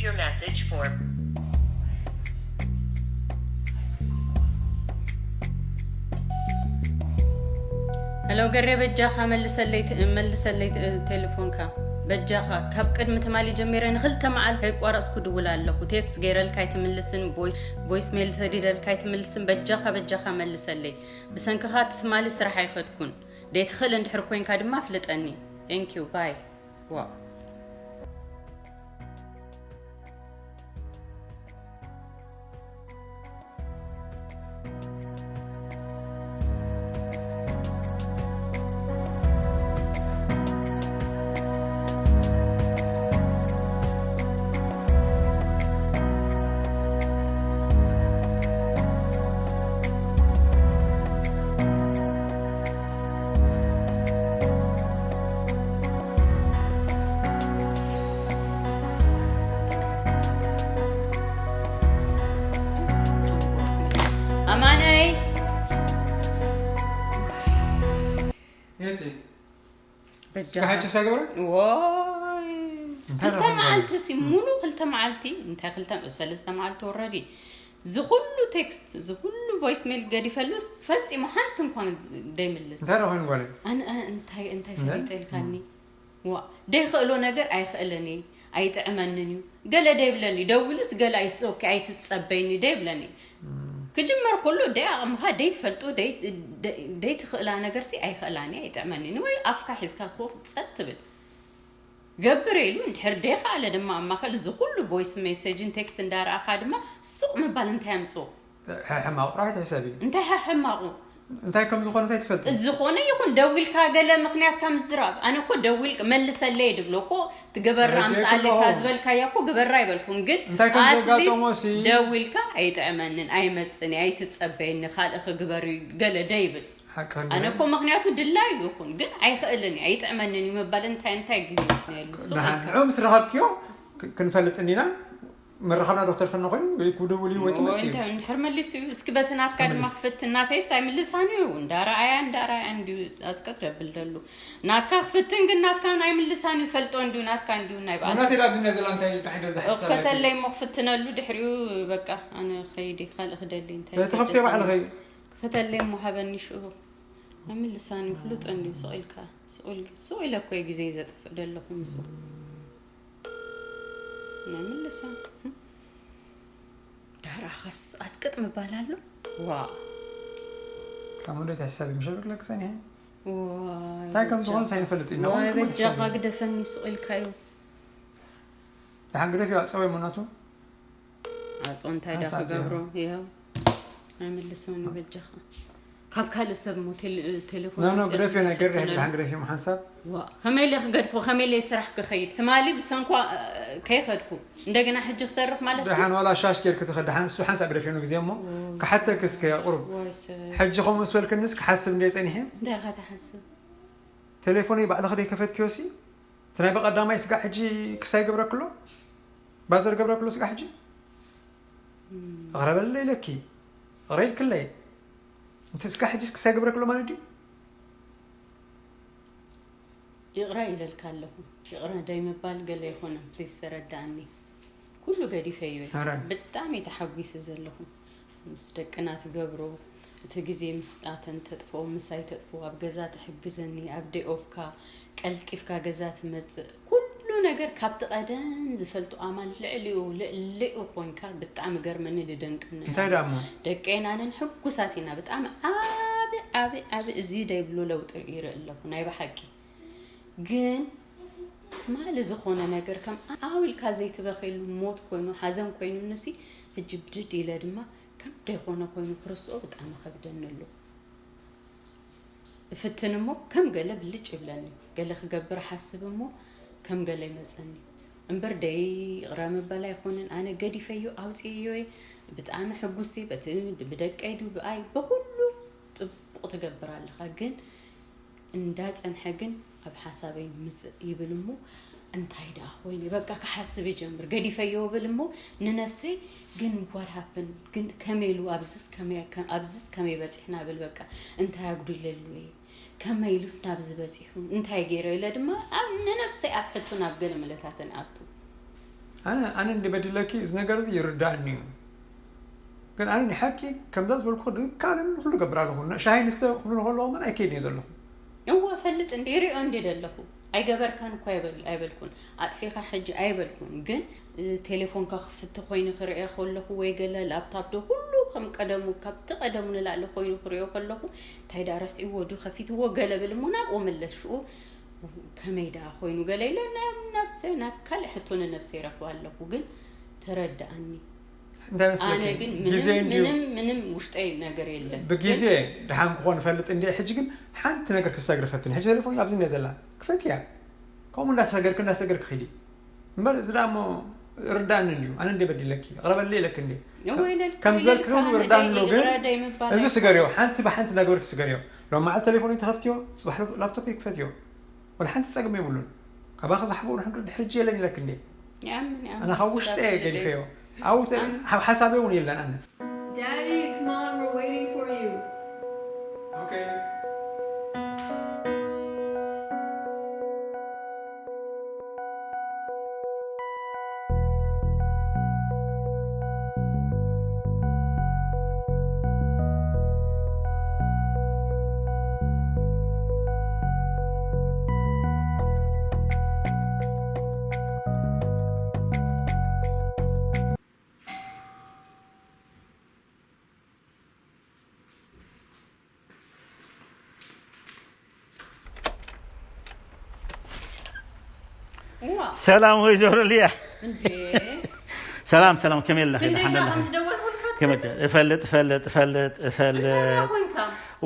Your message for ሄሎ ገሬ፣ በጃኻ መልሰለይ፣ ት- መልሰለይ ት- ቴሌፎንካ። በጃኻ ካብ ቅድሚ ትማሊ ጀሚረ ንኽልተ መዓልቲ ከይቋረጽኩ ድውል ኣለኹ። ቴክስት ገይረልካ ኣይትምልስን፣ ቮይስ ሜል ሰዲደልካ ኣይትምልስን። በጃኻ በጃኻ መልሰለይ። ብሰንክኻ ትማሊ ስራሕ ኣይኸድኩን። ደይትኽእል እንድሕር ኮይንካ ድማ ኣፍልጠኒ። Thank you, bye. ዋ ኣማነይ የቲ በጃኻ ካሕቺ ሳገበረ ዋይ እንታይ ክልተ ረኸብና? መዓልቲ ሲ ሙሉ ክልተ መዓልቲ እንታይ ክልተ ሰለስተ መዓልቲ ወረዲ ዝኩሉ ቴክስት ዝኩሉ ቮይስ ሜል ገዲፈሉስ ፈጺሙ ሓንቲ እንኳን ደይምልስ እንታይ ረኸብን ጓለ ኣነ ኣነ እንታይ እንታይ እንታይ? ፈሊጠ ኢልካኒ ዋ ደይኽእሎ ነገር ኣይኽእልን እየ ኣይጥዕመንን እዩ ገለ ደይብለኒ ደዊሉስ ገለ ኣይስኦኪ ኣይትጸበይኒ ደይብለኒ ክጅመር ከሎ ደይ ኣቕምኻ ደይትፈልጦ ደይ- ደይ- ደይትኽእላ ነገር ሲ ኣይኽእላን እየ ኣይጥዕመንን ወይ ኣፍካ ሒዝካ ኮፍ ጸጥ ትብል ገብር ኢሉ እንድሕር ደይኸኣለ ድማ ኣብ ማእኸል እዚ ኩሉ ቮይስ ሜሴጅን ቴክስት እንዳረኣኻ ድማ ሱቕ ምባል እንታይ ኣምፅኦ ሕማቕ ጥራሕ ትሕሰብ እዩ እንታይ ሕማቑ እንታይ ከም ዝኾነ እንታይ ትፈልጥ ዝኾነ ይኹን ደዊልካ ገለ ምክንያትካ ምዝራብ ኣነ እኮ ደዊል መልሰለይ ድብሎ እኮ ትገበራ ደቂ ኣምፃለካ ኣለኹ። ዝበልካያ እኮ ግበራ ኣይበልኩን ግን እንታይ ከም ኣትሊስት ዘጋጠሞ ሲ? ደዊልካ ኣይጥዕመንን ኣይመፅን ኣይትፀበይኒ ካልእ ክግበር እዩ ገለ ደይብል ሓቂ ኣነ እኮ ምክንያቱ ድላይ ይኹን ግን ኣይኽእልን እዩ ኣይጥዕመንን እዩ ምባል እንታይ እንታይ ግዜ ይወስነሉ ንዑ ምስ ረኸብክዮ ክ- ክንፈልጥ እኒና መራኸብና ዶ ክተርፈና ኮይኑ ወይ ክድውል እዩ ወይ ክመፅእ እዩ እንታይ እንድሕር መሊሱ እዩ እስኪ በቲ ናትካ ድማ ክፍትን ናተይስ ኣይምልሳን እዩ እንዳረኣያ እንዳረኣያ እንዲዩ ኣፅቀጥ ደብል ደሉ ናትካ ክፍትን ግን ናትካ ኣይምልሳን እዩ ፈልጦ እንዲዩ ናትካ እንዲዩ ናይ በኣል ምናት ዳብዝኛ ዘላ እንታይ ድሓደ ዛሕታ ክፈተለይ እሞ ክፍትነሉ ድሕሪኡ በቃ ኣነ ከይዲ ካልእ ክደሊ እንታይ ተኸፍትዮ ባዕልኸ እዩ ክፈተለይ እሞ ሃበኒ ሽኡ ኣይምልሳን እዩ ፍሉጦ እንዲዩ ስቕ ኢልካ ስቕ ኢል- ስቕ ኢለ እኮ ግዜ ዘጥፍእ ደለኹ ምስኡ ናይ ምልሳ ዳራ ኸስ ኣስቅጥ ምባል ኣሎ ዋ ካብ ሙሉእ ሕሳብ ምሸ ብለክ ሰኒሐ ዋይ እንታይ ከም ዝኾነ በጃኻ። ሳይንፈልጥ ኢና ዋይ ኩሉ በጃኻ ሕሳብ ግደፈኒ ሱቕ ኢልካዩ ደሓን ግደፍ ይዋፀወ ሙናቱ ዓጾ እንታይ ዳ ሓንሳብ ክገብሮ ይኸው ኣይምልሶን በጃኻ ካብ ካልእ ሰብ ሞ ቴሌ- ቴሌፎን ኖ ኖ ኣምፅእካ ግደፍ ነገር ይፈትነሉ። ደሓን ግደፍ ሓንሳብ ዋ ከመይ ኢለ ክገድፎ ከመይ ኢለ ስራሕ ክኸይድ ትማሊ ብሰንኳ እ፣ ከይኸድኩ እንደገና ሕጂ ክተርፍ ማለት እዩ? ደሓን ዋላ ሻሽ ጌርክ ትኸድ ደሓን እሱ ሓንሳብ ግደፍ የኑ ግዜ እሞ ክሓተክ እስከ ቁሩብ ዋይ ሰብ ሕጂ ከምኡ ምስ በልክንስ ክሓስብ እንደ ፀኒሐ እንታይ ኢኻ ትሓስብ ቴሌፎነይ ባዕልኺ ደይ ከፈትክዮ ሲ እቲ ናይ በቐዳማይ ስጋዕ ሕጂ ክሳይ ገብረክሎ ባዘር ገብረክሎ ስጋዕ ሕጂ ኣቕረበለይ ኢለኪ ኣቕረ ኢልክለይ እንተ ስጋዕ ሕጂ ክሳይ ገብረክሎ ማለት ድዩ ይቕረ ኢለልካ ኣለኹ ይቕረ ደይ ምባል ገለ ኣይኮነን ፕሊስ ተረዳእኒ ኩሉ ገዲፈዮ እየ ኧረ። ብጣዕሚ ተሓጒሰ ዘለኹ ምስ ደቅና ትገብሮ እቲ ግዜ ምስኣተን ተጥፍኦ ምሳይ ተጥፍኦ ኣብ ገዛ ትሕግዘኒ ኣብ ደይ ኦፍካ ቀልጢፍካ ገዛ ትመፅእ ኩሉ ነገር ካብቲ ቀደም ዝፈልጡ ኣማል ልዕሊኡ ልዕሊኡ ኮንካ ብጣዕሚ ገርመኒ ድደንቀኒ እንታይ ደኣ እሞ ደቀይን ኣነን ሕጉሳት ኢና ብጣዕሚ ዓብ ዓብ ዓብ እዚ ደይብሎ ለውጢ ይርኢ ኣለኹ ናይ ብሓቂ ግን ትማሊ ዝኾነ ነገር ከም ዓው ኢልካ ዘይትበኽየሉ ሞት ኮይኑ ሓዘን ኮይኑ ንሲ ሕጂ ብድድ ኢለ ድማ ከም ደይኮነ ኮይኑ ክርስኦ ብጣዕሚ ከብደኒ ኣሎ እፍትን እሞ ከም ገለ ብልጭ ይብለኒ ገለ ክገብር ሓስብ እሞ ከም ገለ ይመፀኒ እምበር ደይ ይቕረ ምበል ኣይኮንን ኣነ ገዲፈዮ ኣውፅእዮ ብጣዕሚ ሕጉስቲ በቲ ብደቀይ ድዩ ብኣይ ብኩሉ ፅቡቕ ትገብር ኣለኻ ግን እንዳፀንሐ ግን ኣብ ሓሳበይ ምፅእ ይብል እሞ እንታይ ደኣ ኮይነ በቃ ክሓስብ ይጀምር ገዲፈዮ ብል እሞ ንነፍሰይ ግን what happened ግን ከመይ ኢሉ ኣብዝስ ከመይ ኣብዝስ ከመይ በፂሕና ብል በቃ እንታይ ኣጉዲለሉ እየ ከመይ ኢሉስ ናብዚ በፂሑ እንታይ ገይረ ኢለ ድማ ኣብ ንነፍሰይ ኣብ ሕቶ ናብ ገለ መለታተን ኣቱ ኣነ ኣነ እንደ በድለኪ እዚ ነገር እዚ ይርዳእኒ እዩ። ግን ኣነ ንሓቂ ከምዛ ዝበልኩ ድካልን ኩሉ ገብር ኣለኹ። ሻሂ ንስተ ክብሉ ከለኹ እውን ኣይከይድን እየ ዘለኹ። እወ፣ እፈልጥ እንዴ፣ ይሪኦ እንዴ ደለኹ። ኣይገበርካን እኮ ኣይበል-፣ ኣይበልኩን። ኣጥፊኻ ሕጂ ኣይበልኩን። ግን፣ እ፣ ቴሌፎንካ ክፍቲ ኮይኑ ክርእያ ከለኹ ወይ ገለ ላፕታፕ ዶ ኩሉ ከም ቀደሙ፣ ካብቲ ቀደሙ ንላዕሊ ኮይኑ ክርእዮ ከለኹ፣ እንታይ ደኣ ረሲዕዎ ድዩ ከፊትዎ ገለ ብል እሞ ናብኡ መለስ። ሽኡ ከመይ ደኣ ኮይኑ ገለ ኢለ ናብ ነብሰ-፣ ናብ ካልእ ሕቶ ንነብሰይ ይረኽባ ኣለኹ። ግን ተረድኣኒ። እንታይ ኣነ መስለኪ? ግን ምንም፣ ግዜ እንድዩ። ምንም፣ ምንም ውሽጠይ ነገር የለን። ብግዜ ግን ደሓን ክኾን እፈልጥ እንድየ። ሕጂ ግን ሓንቲ ነገር ክሰግሪ ፈትኒ። ሕጂ ቴሌፎን ኣብዚ እንድያ ዘላ። ክፈትያ። ከምኡ እንዳሰገርክ፣ እንዳሰገርክ ኺዲ። እምበር እዚ ደኣ እሞ ርዳእኒ እንድዩ። ኣነ እንድየ በዲለኪ። ይቕረ በሊ ኢለኪ እንድየ። እወ ኢለልካ፣ ከም ዝበልኪ ኢለልካ፣ እውን ኣነ ርዳእኒ ኣሎ፣ ግን ይቕረ ደይ ምባል እዚ ኣይኮነን። ስገርዮ። ሓንቲ ብሓንቲ እንዳገበርኪ ስገርዮ። ሎም መዓልቲ ቴሌፎን ተኸፍትዮ፣ ጽባሕ ላፕቶፕ ክፈትዮ። ወላ ሓንቲ ጸገም የብሉን። ካባኺ ዝሓብኡ ንሕንክር ድሕሪ እጂ የለን ኢለኪ እንዴ? ይኣምን፣ ይኣምን። ኣነ ካብ ንሱ ውሽጠ ዳኣ ገዲፈዮ። ኣብኡ ተ-፣ ኣነ ሓብ-፣ ሓሳበይ እውን የለን ኣነ። Daddy, come on, we're waiting for you. Okay. እዋ። ሰላም ወይዘሮ ሊያ። እንዴ? ሰላም፣ ሰላም፣ ከመይ ኣለኺ? ክንደይ ደሓን ሻዕ ኣለኺ? ከም ዝደወልኩልካ ከመይ ትፈልጥ? እፈልጥ፣ እፈልጥ፣ እፈልጥ፣ እፈልጥ። እንታይ ደኣ ኮንካ?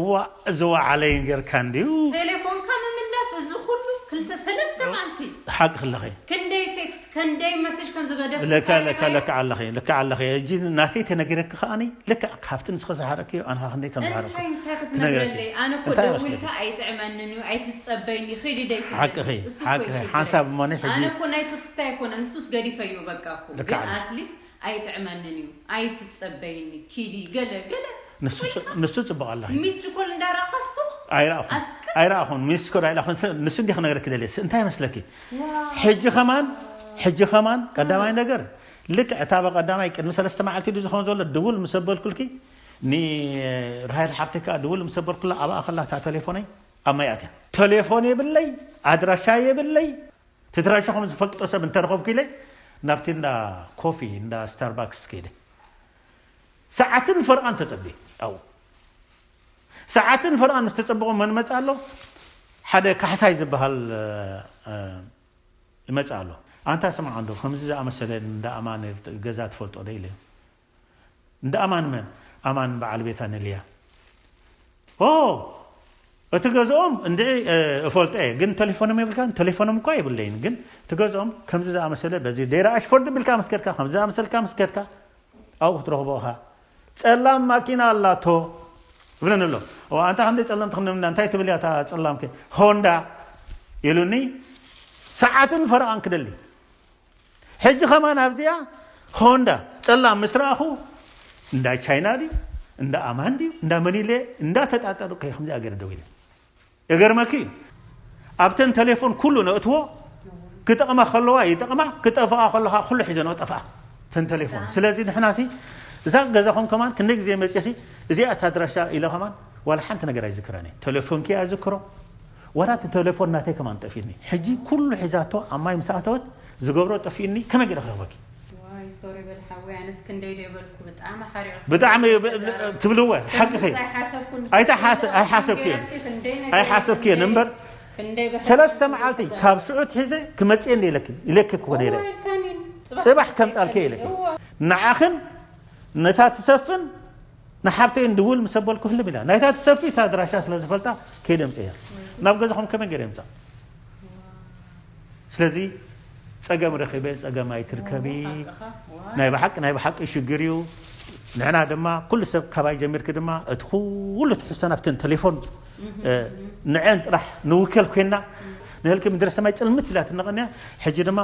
እዋ፣ እዚ ወዓለይ ጌርካ እንድዩ። ቴሌፎንካ ምምላስ፣ እዚ ኩሉ ክልተ ሰለስተ መዓልቲ። ሓቂ ክለኺ። ክንደይ ቴክስት፣ ክንደይ መሴጅ ከም ዝገደፍኩ ለካ፣ ለካ፣ ኣለኺ። ለካ ኣለኺ፣ ለካ ኣለኺ። እጂ ናተይ ተነጊረኪ ከኣኒ፣ ለካ ካብቲ ንስኺ ዝሓረቅክዮ፣ ኣነ ኸኣ ክንደይ ከም ዝሓረቅኩ እንታይ፣ እንታይ ክትነግረለይ? ኣነ እኮ እንታይ ደዊልካ መስለኪ? ኣይጥዕመንን እዩ፣ ኣይትጸበይኒ፣ ኺዲ ደይ ትብለኒ። ሓቅኺ፣ እሱ እኮ ሓቅኺ። እዩ ችግረይ። ሓንሳብ እሞኒ ሕጂ ኣነ እኮ ናይ ትውስታ ኣይኮነ፣ ንሱስ ገዲፈዮ በቃ እኮ። ልክዕ ግን ነሽ። ኣትሊስት ኣይጥዕመንን እዩ፣ ኣይትጸበይኒ፣ ኪዲ፣ ገለ፣ ገለ። ንሱ እሱ ጽ-፣ ኮይንካ ንሱ ጽቡቕ ኣላ። ሚስድ ኮል እንዳረኣኻ ሱቕ ኣይረኣኹን። ኣስቅጥ። ኣይረኣኹን። ሚስድ ኮል ኣይረኣኹን። ንሱ እንዲህ ክነግረኪ ደልየ። ስ-፣ እንታይ መስለኪ? ዋው። ሕጂ ከማን፣ ሕጂ ከማን ቀዳማይ ነገር ልክዕ እታ በቀዳማይ ቅድሚ ሰለስተ መዓልቲ ድዩ ዝኸውን ዘሎ ድውል ምስ ኣበልኩልኪ፣ ንራሄል ሓብተይ ከኣ ድውል ምስ ኣበልኩላ ኣብኣ ከላ እታ ቴሌፎነይ ኣብ ማይ ኣትያ። ቴሌፎን የብለይ፣ ኣድራሻ የብለይ። እቲ ኣድራሻኹም ዝፈልጦ ሰብ እንተረኸብኩ ኢለ ናብቲ እንዳ ኮፊ፣ እንዳ ስታርባክስ ከይደ። ሰዓትን ፈርቓን ተጸብየ ኣብኡ። ሰዓትን ፈርቓን ምስ ተጸበኹ መን መጽእ ኣሎ? ሓደ ካሕሳይ ዝበሃል፣ እ፣ እ፣ ይመጽእ ኣሎ። ኣንታ ስማዕ እንዶ፣ ከምዚ ዝኣመሰለ እንዳ ኣማን ገዛ ትፈልጦ ዶ? ኢለ። እንዳ ኣማን መን? ኣማን በዓል ቤታ ንልያ። ኦ፣ እቲ ገዝኦም እንድዒ፣ እ፣ እፈልጦ እየ፣ ግን ቴሌፎኖም የብልካን? ቴሌፎኖም እኳ የብለይን፣ ግን እቲ ገዝኦም ከምዚ ዝኣመሰለ፣ በዚ ዴራ ኣሽፎርድ ቢልካ ምስ ከድካ፣ ከምዚ ዝኣመሰልካ ምስ ከድካ፣ ኣብኡ ክትረኽቦ ኢኻ። ጸላም ማኪና ኣላቶ፣ ይብለኒ ኣሎ። እዋ፣ ኣንታ ክንደይ ጸለምቲ ክንምና፣ እንታይ ትብል እያ እታ ጸላምኪ? ሆንዳ፣ ኢሉኒ፣ ሰዓትን ፈረቓን ክደሊ። ሕጂ ከማን ኣብዚኣ ሆንዳ ጸላም ምስ ረኣኹ፣ እንዳ ቻይና ድዩ? እንዳ ኣማን ድዩ? እንዳ መን ኢለ? እንዳ ተጣጠሩ ከይ ከምዚኣ ገይረ ደው ኢለ። የገርመኪ እዩ። ኣብተን ቴሌፎን ኩሉ ነእትዎ፣ ክጠቕማ ከለዋ ይጠቕማ፣ ክጠፍኣ ከለኻ ኩሉ ሒዘ ነጠፍኣ። ተን ቴሌፎን። ስለዚ ንሕናሲ እዛ ገዛኹም ከማን ክንደይ ግዜ መፅየሲ፣ እዚኣ እታ ኣድራሻ ኢለ ከማን ዋላ ሓንቲ ነገር ኣይዝክራን እየ። ቴሌፎንኪ እያ ዝክሮ። ዋላ እቲ ቴሌፎን ናተይ ከማን ጠፊእኒ። ሕጂ ኩሉ ሒዛቶ ኣብ ማይ ምስ ኣተወት ዝገብሮ ጠፊእኒ፣ ከመይ ገይረ ክረኽበኪ? ዋይ፣ ሶሪ በል ሓወይ፣ ኣነስ ክንደይ ዶ የበልኩ፣ ብጣዕሚ ሓሪቑ። ብጣዕሚ ብ-፣ ብ-፣ ትብልዎ፣ ሓቅኺ። ከምዚስ ኣይሓሰብኩን። ኣይተሓስ-፣ ኣይሓሰብክዮን። ገይረሲ ክንደይ ነገር ኣይሓሰብክዮን እምበር፣ ክንደይ ብሓቂ ሰለስተ መዓልቲ ካብ ስዑድ ሒዘ ክመጽእ እንደ ኢለኪ፣ ኢለኪ እኮ ነይረ። እዋ፣ ኢልካኒ። ጽባሕ ጽባሕ ከምጻልኪ ኢለኪ። እዋ። ንዓኽን ነታ ትሰፍን ንሓብተይን ድውል ምስ ኣበልኩ ህልም ኢላ። ናይታ ትሰፊ እታ ኣድራሻ ስለ ዝፈልጣ ከይደ ኣምጽእያ። ናብ ገዛኹም ከመይ ገይረ የምጻእ? ስለዚ ጸገም ረኺበ ጸገም ኣይትርከቢ። እዎ፣ ሓቅኻ። ዋይ። ናይ ብሓቂ፣ ናይ ብሓቂ ሽግር እዩ። ንሕና ድማ ኩሉ ሰብ ካባይ ጀሚርኪ ድማ እቲ ኩሉ ትሕዝቶ ናብተን ቴሌፎን፣ እህ፣ እ፣ እህ። ንዐን ጥራሕ ንውከል ኮይና፣ እህ። ንህልኪ ምድረ ሰማይ ጽልምት ኢላ ትነቐንያ። ሕጂ ድማ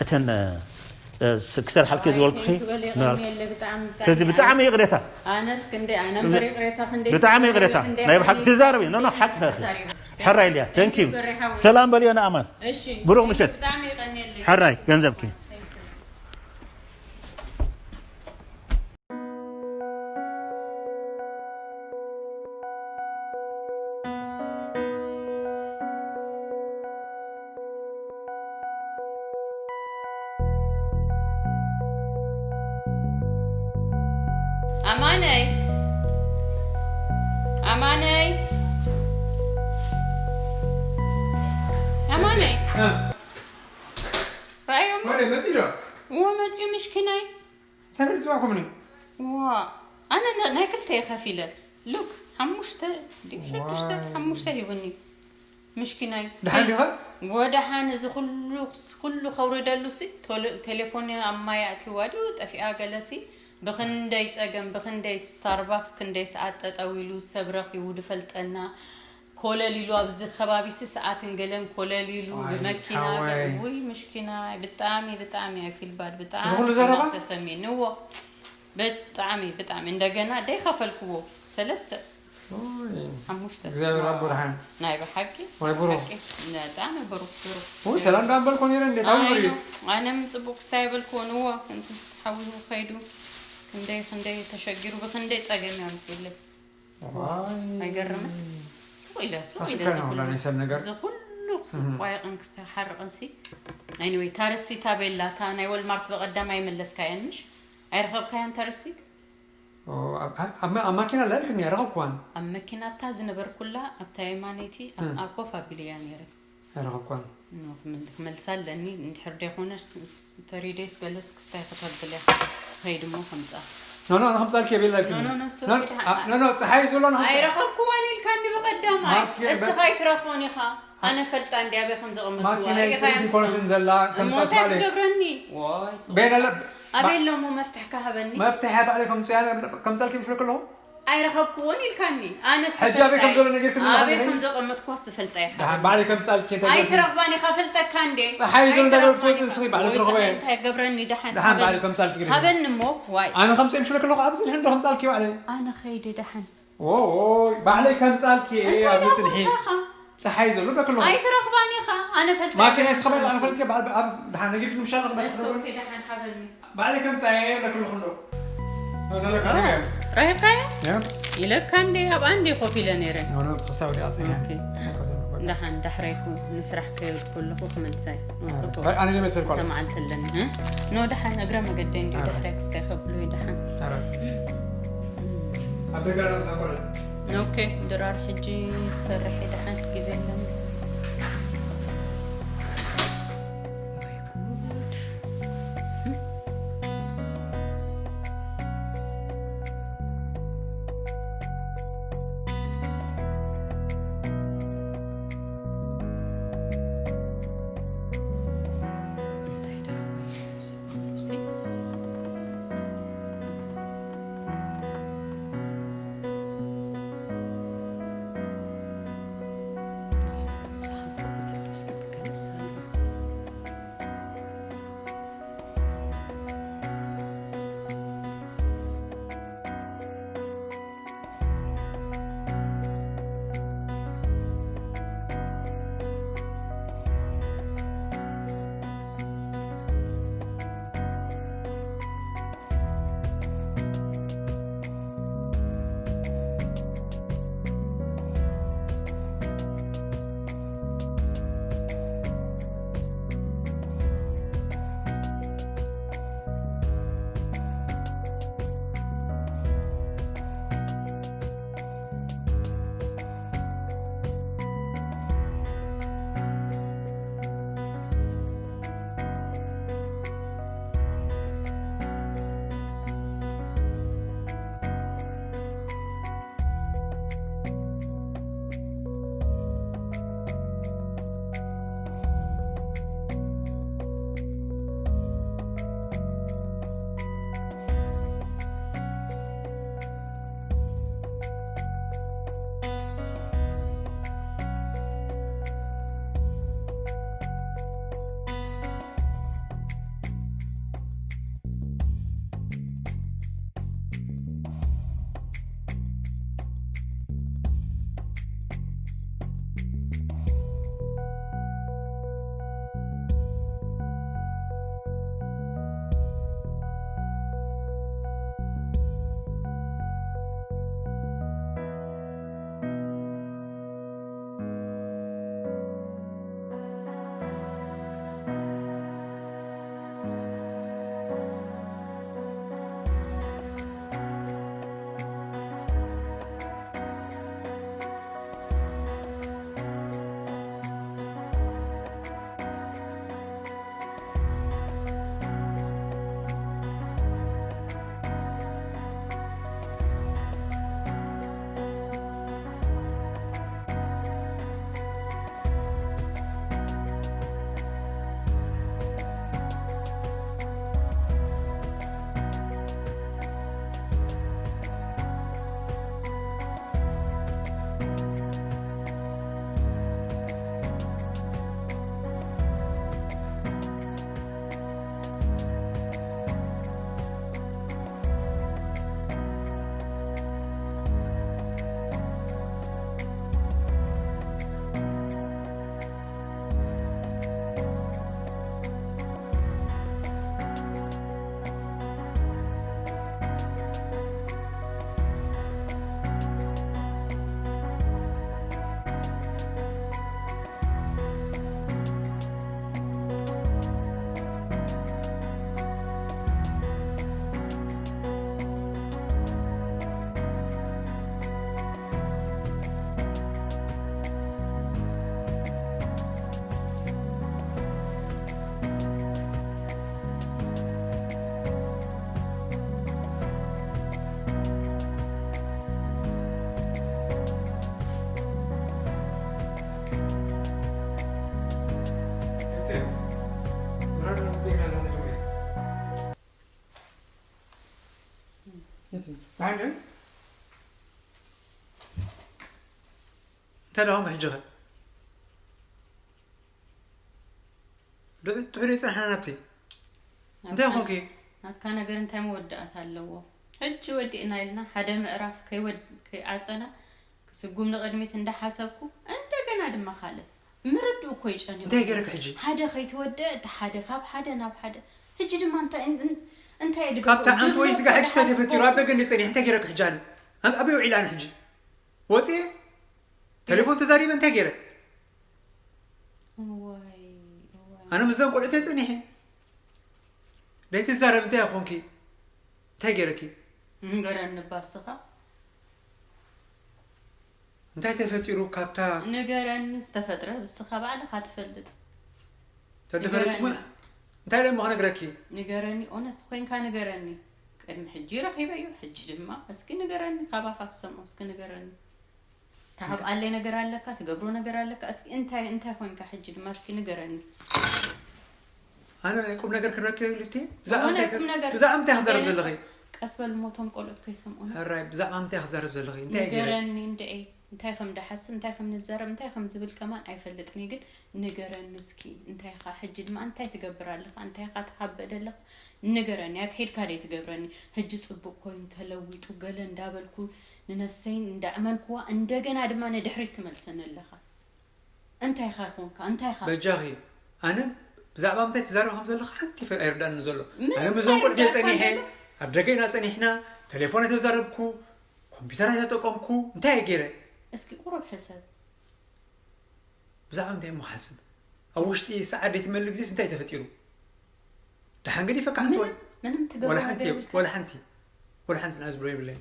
እተን፣ እ፣ እ፣ ስ-፣ ክሰርሓልኪ ኣይ፣ ዝበልኩኺ thank you በል፣ ንባል-፣ የቐንየለ፣ ብጣዕሚ፣ ብጣዕሚ ስለዚ ብጣዕሚ ኣነስ፣ ይቕሬታ። ኣነስ ክንደይ፣ ኣነ እምበር ይቕሬታ ክንደይ ብጣዕሚ ተዛሪበ፣ ይቕሬታ። ክንደይ ናይ ብሓቂ ኣነ ትዛረቢ። ኖ፣ ኖ፣ ይቕሬታ ሓቂ፣ ሓቂ። ተዛሪበ። ሕራይ ኢልያ። Thank you፣ Thank you፣ በሬ ሓወይ። ሰላም በልዮ ንኣማን። እሺ። ብሩኽ ምሸት። ብጣዕሚ የቐንየለይ። ሕራይ፣ ገንዘብኪ። Thank you። እ፣ ራእዮም ወደ መጺዶ እዎ መፅኡ ምሽኪናይ ተፈልጽዋ ኮምኒ ዋ ኣነ ነ- ናይ ክልተ እየ ከፊለ ሉክ ሓሙሽተ ድዩ ሽዱሽተ ዋይ። ሓሙሽተ ሂቡኒ ምሽኪናይ ደሓን ዲኻ? ወደሓን እዚ ኩሉ ኩሉ ከውርደሉ ሲ ቶሎ- ቴሌፎን ኣብ ማይ ኣትዋ ድዩ ጠፊኣ ገለሲ ብክንደይ ፀገም ብክንደይ ስታርባክስ ክንደይ ሰዓት ጠጠው ኢሉ ሰብ ረኪቡ ድፈልጠና ኮለል ኢሉ ኣብዚ ከባቢ ሲ ሰዓትን ገለን ኮለል ኢሉ ዋይ፣ ብመኪና ሓወይ። ገ- ውይ ምሽኪና ብጣዕሚ ብጣዕሚ ኣይፊልባድ ብጣዕሚ እዚ ኩሉ ዘረባ? ተሰሚዕንዎ ብጣዕሚ ብጣዕሚ እንደገና ደይከፈልክዎ ሰለስተ ሓሙሽተ እግዚኣብሔር ኣቦ ደሓን ናይ ብሓቂ ወይ ብሩክ ሓቂ ብጣዕሚ ብሩክ ብሩክ ወይ ሰላም ዳኣ በልኮ ነይረ እንዴ ካብ ኣይ ንሪ ነው። ኣነ ምጽቡቅ ክስታይ በልክዎ ንዎ ሓዊሁ ከይዱ ክንደይ ክንደይ ተሸጊሩ ብክንደይ ጸገም ያምጽልኝ ኣይገርምን ሱቅ ኢለ ሱቅ ኢለ ኣፍሪካ ነው ናይ ሰብ ነገር እዚ ኩሉ ቋይቅን ክስተሓርቅን ሲ anyway ታረሲት ኣበይ ኣላ እታ ናይ ወልማርት ብቀዳም ኣይመለስካያን ምሽ ኣይረኸብካያን ታረሲት ኣብ ማኪና ላልክኒ ረኸብኩዋን ኣብ መኪና ኣብታ ዝነበርኩላ ኣብታ የማነይቲ ኣብ ኮፍ ኣቢለያ ነይረ ረኸብኩዋን ክመልሳ ኣለኒ እንድሕር ደይኮነስ ተሪደይስ ገለስ ክስታይ ከተብል እያ ከይድ እሞ ከምፃ ኖ ኖ ከምፃልኪ የቤላ ኖ ኖ ኖ እሱ ኖ ኖ ፀሓይ ዘሎ ንኸምፃ ኣይረኸብክዋን ኢልካኒ ብቀዳማይ ማኪ- እስኻ ኣይትረኽቦን ኢኻ ኣነ ፈልጣ እንድያ ኣበይ ከም ዘቐመጥኩዋ ማኪና ርኢኻ ፅርቲ ኮነትን ዘላ እሞ እንታይ ከምፃልኪ ክገብረኒ ዋይ ሱቕ። ቤላ ኣበይ ኣለሞ መፍትሕካ ሃበኒ መፍትሒ ባዕለይ ከምፅያ ከምፃልኪ ይፍለክሎ ኣይረኸብክዎን ኢልካኒ ኣነ ሕጂ ኣበይ ከም ዘሎ ነጊርክኒ ኣበይ ኣለኒ። ከም ዘቐመጥኳ ስፈልጣ ኢኻ ደሓን ባዕለይ ከምፃልኪ እንታይ ኣይትረኽባኒ ኢኻ ፈልጠካ እንዴ ፀሓይ ዘሎ እንዳገበርኩ ኣይትረኽባኒ ትወፅእ ኢኻ። ስኺ ባዕለይ ወይ ትረኽበ ፀሓይ እንታይ ገብረኒ ደሓን ደሓን ባዕለይ ከምፃልኪ ግደ ሃበኒ እሞ ዋይ ኣነ ከምፅእ ይፍለክሎ ኣብዚ ድሕን ዶ ከምፃልኪ ባዕለይ ኣነ ኸይደ ደሓን ኦይ ባዕለይ ከምፃልኪ ኣብዚ ፅንሒ እንታይ ኢኻ? ፀሓይ ዘሎ ብለክሎ ኣይትረኽባኒ ኢኻ ኣነ ፈልጣ ማኪና ይስኸበ ኣነ ፈልኪ ባዕል ኣብ ደሓን ነጊር ንምሻል እሱ ክበል ደሓን ሃበኒ ባዕለይ ከምፃየ ብለክሎ ክሎ ነለካ ረኺብካዮ ኢለካ እንዴ ኣብ ኣንዴ ኮፍ ኢለ ነይረ ተሳው ዲኣ ፅኛ ኦኬ። ደሓን ዳሕረይኩ ንስራሕ ከይድ ከለኹ ክመልሳይ ጽቡቅ ኣነ ደመሰልኳ ተመዓልቲ ኣለኒ እ? ኖ ደሓን እግረ መገደይ እንዲ ኣረ። ድሕረይ ክስታይ ከብሉ ደሓን ኣብ ደገ ላ ምሳቆለ ኦኬ ድራር ሕጂ ክሰርሕ እየ ደሓን ግዜ ኣለኒ ማንም እንታይ ደሆም ሕጂ ኸ? ትሕዶ ይፅንሕና ናብቲ እንታይ ኾንኪ? ናትካ ነገር እንታይ መወዳእታ ኣለዎ? ሕጂ ወዲእና ኢልና ሓደ ምዕራፍ ከይወድ- ከይዓፀና ክስጉም ንቕድሚት እንዳሓሰብኩ እንደገና ድማ ካልእ ምርድኡ እኮ ይጨንዮ። እንታይ ገይረክ ሕጂ? ሓደ ከይተወደአ እቲ ሓደ ካብ ሓደ ናብ ሓደ። ሕጂ ድማ እንታይ እን- እን- እንታይ ድገብሮ? ካብታ ዓንት ወይ ስጋ ሕጂ እንታይ ተፈጢሩ ኣብ ደገ እንደ ፀኒሕ እንታይ ገይረክ ሕጂ? ኣነ ኣብ ኣበይ ውዒለ ኣነ ሕጂ? ወፂኤ ቴሌፎን ተዛሪበ እንታይ ገይረ? እዋይ እዋይ። ኣነ ምስዘን ቆልዑተይ ፀኒሐ። ደይትዛረብ እንታይ ኾንኪ? እንታይ ገይረኪ? ንገረኒ ባስኻ። እንታይ ተፈጢሩ ካብታ ንገረኒ ዝተፈጥረ ብስኻ ባዕልኻ ትፈልጥ። ተደፈረትኩ? እንታይ ደሞ ክነግረኪ? ንገረኒ ኦነስ ኮይንካ ንገረኒ። ቅድሚ ሕጂ ረኺበዮ ሕጂ ድማ እስኪ ንገረኒ ካባኻ ክሰምዖ እስኪ ንገረኒ። ትሃብኣለይ ነገር ኣለካ ትገብሮ ነገር ኣለካ እስኪ እንታይ እንታይ ኮይንካ ሕጂ ድማ እስኪ ንገረኒ። ኣነ ቁም ነገር ክረክብ ልቲ ብዛዕባ ሆነ እንታይ ቁም ነገር ብዛዕባ እንታይ ክዛረብ ዘይነጽ- ዘለኺ? ቀስ በል ሞቶም ቆልዑት ከይሰምዑና። ሕራይ ብዛዕባ እንታይ ክዛረብ ዘለኺ? እንታይ ገይረ? ንገረኒ እንድዒ እንታይ ከም ድሓስብ እንታይ ከም ንዛረብ እንታይ ከም ዝብል ከማን ኣይፈልጥን እየ ግን ንገረኒ እስኪ እንታይ ኢኻ ሕጂ ድማ እንታይ ትገብር ኣለኻ እንታይ ኢኻ ትሓብእ ደለኻ ንገረኒ ኣክሒድካ ደይ ትገብረኒ ሕጂ ጽቡቕ ኮይኑ ተለዊጡ ገለ እንዳበልኩ ንነፍሰይ እንዳዕመልኩዋ እንደገና ድማ ንድሕሪት ትመልሰኒ ኣለኻ እንታይ ኢኻ ይኾንካ እንታይ ኢኻ በጃኺ ኣነ ብዛዕባ ምንታይ ትዛረብ ከም ዘለኻ ሓንቲ ይፈ- ኣይርዳእኒ ዘሎ ምንም ኣነ ምዞም ቁልዑ ኣይርዳእካ ጸኒሐ ዘሎ። ኣብ ደገ ኢና ጸኒሕና ቴሌፎን ኣይተዛረብኩ ኮምፒውተር ኣይተጠቀምኩ እንታይ እየ ገይረ እስኪ ቁሩብ ሕሰብ ብዛዕባ ምንታይ እሞ ክሓስብ ኣብ ውሽጢ ሰዓት ደይትመልእ ግዜስ እንታይ ተፈጢሩ ደሓን ገዲፈካ ሓንቲ ወይ ምንም ምንም ትገብሮ ወላ ነገር ሓንቲ የብልካ ወላ ሓንቲ ወላ ሓንቲ ንዓ ዝብሎ የብለይ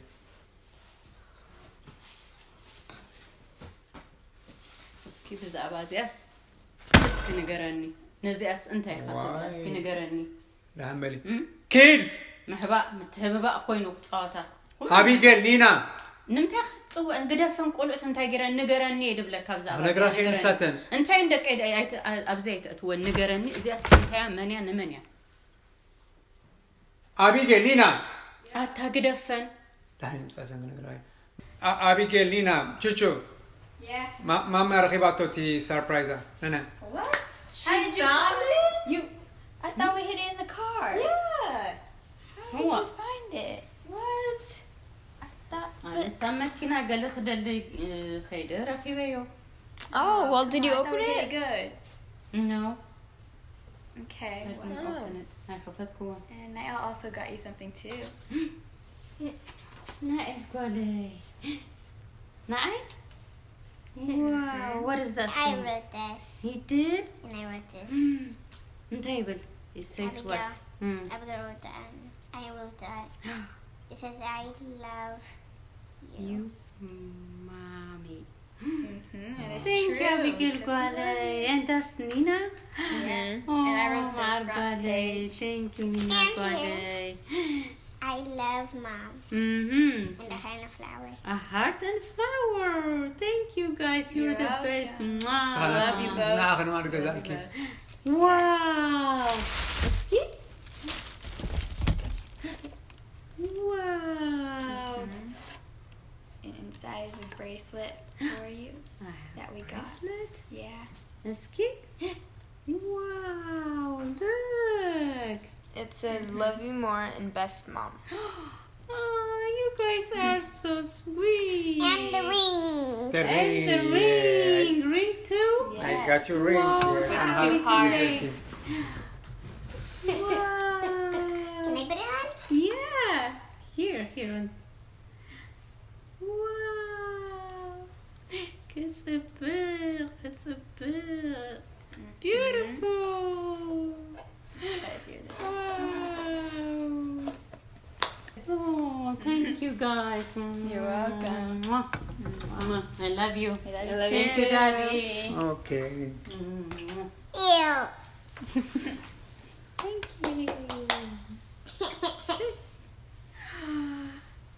እስኪ ብዛዕባ እዚኣስ እስኪ ንገረኒ ነዚኣስ እንታይ ኢኻ ትብላ እስኪ ዋይ። ንገረኒ ደሓን በሊ እም? ኪድስ ምሕባእ ምትህብባእ ኮይኑ ክፃወታ ኣቢገል ኒና ንምንታይ ክትፅውዕን ግደፈን ቆልዑት እንታይ ገይረን ንገረኒ እየ ድብለካ ብዛዕባ ነግራኺ ንገረኒ። ንሳተን እንታይ እንደቀ ኣብዚ ኣይተእትወን ንገረኒ እዚኣስ እንታያ መንያ ንመንያ ኣቢገል ኒና ኣታ ግደፈን ደሓን ይምፃ ዘን ክነግራ ኣቢገል ኒና ቹቹ Yeah. ማ- ማማ ረኺባቶ እቲ ሰርፕራይዛ ነነ What? She How did you found find it? You I thought we hid it in the car. Yeah. How did What? You find it? What? I thought. ኣነሳ መኪና ገለ ክደሊ እ፣ ከይደ ረኺበዮ Oh, well, did you I thought open we did it? Good. No Okay. I didn't Well. Open it. ኣይከፈትኩዎን And Niall also got you something too. ናኤል ጓለይ ንዓይ Wow, what is that I song? wrote this. He did? And I wrote this. Mm. እንታይ ይብል? It says what? Abigail. Mm. I wrote that. I wrote that. It says, I love you. You mommy. Mm-hmm. And it's Thank you, true. Abigail That's ጓለይ. right. And that's Nina. Yeah. Oh, And I wrote the ማር front ጓለይ. Page. Thank you, Nina And ጓለይ. I love mom. Mhm. And the kind of flower. A heart and flower. Thank you guys. You're You're the best. welcome. Mwah. Love you both. ንዓኸ ድማ ድገዛልኪ Love you both. Wow. እስኪ Wow. Mhm. And inside is a bracelet for you that we got. Bracelet? Yeah. እስኪ Wow. Look. It says, "Love you more and best mom." Oh, you guys are so sweet. And the ring. The And the ring, ring. Ring too? yeah. I got your ring. Wow, Yeah, got I'm to happy it to meet today. you. Wow. Can I put it on? Yeah. Here, here. Wow. ክጽብቕ ክጽብቕ Beautiful. Because you're the best. Wow. Oh, thank you guys. You're welcome. Mwah. Mwah. I love you. I love Thank you you, too. Daddy. Okay. Mwah. Ew. Thank you.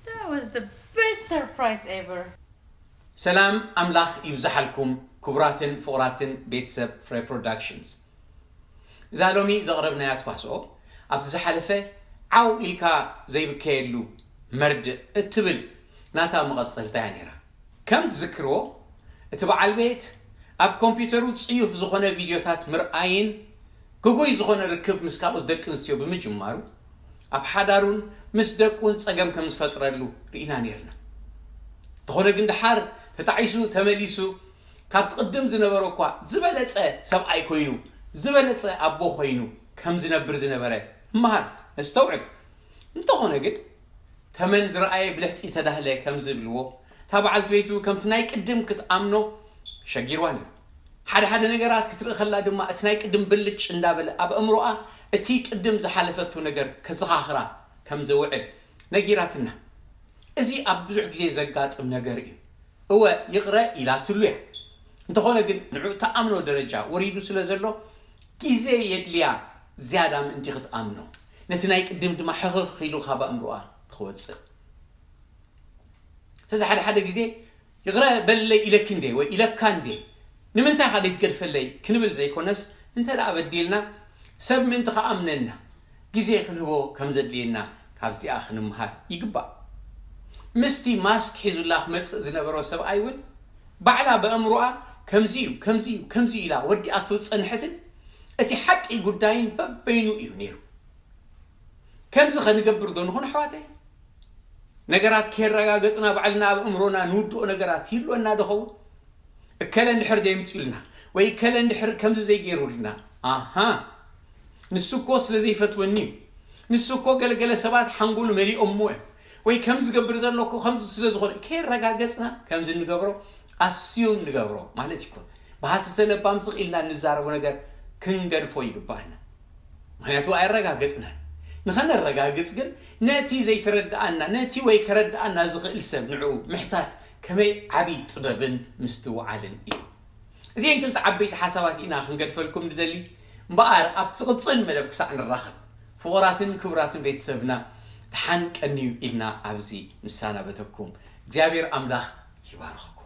That was the best surprise ever. ሰላም ኣምላኽ ይብዝሓልኩም ክቡራትን ፍቑራትን ቤተሰብ ፍረ ፕሮዳክሽንስ። እዛ ሎሚ ዘቕረብናያ ተዋስኦ ኣብቲ ዝሓለፈ ዓው ኢልካ ዘይብከየሉ መርድእ እትብል ናታ መቐጸልታ እያ ነይራ። ከም ትዝክርዎ፣ እቲ በዓል ቤት ኣብ ኮምፒውተሩ ጽዩፍ ዝኾነ ቪድዮታት ምርኣይን ግጉይ ዝኾነ ርክብ ምስ ካልኦት ደቂ ኣንስትዮ ብምጅማሩ፣ ኣብ ሓዳሩን ምስ ደቁን ጸገም ከም ዝፈጥረሉ ርኢና ነይርና። እንተኾነ ግን፣ ደሓር ተጣዒሱ ተመሊሱ፣ ካብቲ ቅድም ዝነበሮ እኳ ዝበለጸ ሰብኣይ ኮይኑ፣ ዝበለጸ ኣቦ ኮይኑ ከም ዝነብር ዝነበረ ንመሃር፣ ነስተውዕል። እንተኾነ ግን፣ ተመን ዝረኣየ ብልሕጺ ተዳህለ ከም ዝብልዎ፣ እታ በዓልቲ ቤቱ ከምቲ ናይ ቅድም ክትኣምኖ ሸጊርዋ ነይሩ። ሓደ ሓደ ነገራት ክትርኢ ከላ ድማ፣ እቲ ናይ ቅድም ብልጭ እንዳበለ ኣብ ኣእምሮኣ እቲ ቅድም ዝሓለፈቶ ነገር ከዘኻኽራ ከም ዝውዕል ነጊራትና። እዚ ኣብ ብዙሕ ግዜ ዘጋጥም ነገር እዩ። እወ፣ ይቕረ ኢላትሉ እያ። እንተኾነ ግን፣ ንዑ እትኣምኖ ደረጃ ወሪዱ ስለ ዘሎ፣ ግዜ የድልያ ዝያዳ ምእንቲ ክትኣምኖ፣ ነቲ ናይ ቅድም ድማ ሕኽኽ ኢሉ ካብ ኣእምሮኣ ንኽወጽእ። ስለዚ ሓደ ሓደ ግዜ፣ "ይቕረ በልለይ ኢለኪ እንዴ ወይ ኢለካ እንዴ? ንምንታይ ኸ ዘይትገድፈለይ?" ክንብል ዘይኮነስ፣ እንተ ደኣ በዲልና፣ ሰብ ምእንቲ ኸኣምነና፣ ግዜ ክንህቦ ከም ዘድልየና ካብዚኣ ክንምሃር ይግባእ። ምስቲ ማስክ ሒዙላ ክመጽእ ዝነበሮ ሰብኣይ እውን፣ ባዕላ ብኣእምሮኣ፣ "ከምዚ እዩ፣ ከምዚ እዩ፣ ከምዚ እዩ" ኢላ ወዲኣቶ ዝጸንሐትን፣ እቲ ሓቂ ጉዳይን በበይኑ እዩ ነይሩ። ከምዚ ኸንገብር ዶ ንኹን፣ ኣሕዋተይ? ነገራት ከየረጋገጽና ባዕልና ኣብ ኣእምሮና ንውድኦ ነገራት ይህልወና ዶ ኸውን? እከለ እንድሕር ደየምጽኡልና፣ ወይ እከለ እንድሕር ከምዚ ዘይገይሩልና፣ ኣሃ፣ ንሱ እኮ ስለ ዘይፈትወኒ እዩ፣ ንሱ እኮ ገለገለ ሰባት ሓንጎሉ መሊኦሞ እዮም፣ ወይ ከምዚ ዝገብር ዘሎ እኮ ከምዚ ስለ ዝኾነ፣ ከየረጋገጽና ከምዚ እንገብሮ፣ ኣስዩም ንገብሮ ማለት ይኮን። ብሃሰሰ ለባም ስቕ ኢልና እንዛረቦ ነገር ክንገድፎ ይግባኣና። ምኽንያቱ ኣየረጋገጽናን። ንኸነረጋግጽ ግን፣ ነቲ ዘይተረድኣና፣ ነቲ ወይ ከረድኣና ዝኽእል ሰብ ንዕኡ ምሕታት ከመይ ዓቢ ጥበብን ምስትውዓልን እዩ። እዚኤን ክልተ ዓበይቲ ሓሳባት ኢና ክንገድፈልኩም ንደሊ። እምበኣር፣ ኣብ ትቕጽል መደብ ክሳዕ ንራኸብ፣ ፍቑራትን ክቡራትን ቤተሰብና፣ ደሓን ቀንዩ ኢልና ኣብዚ ንሰናበተኩም። እግዚኣብሔር ኣምላኽ ይባርኽኩም።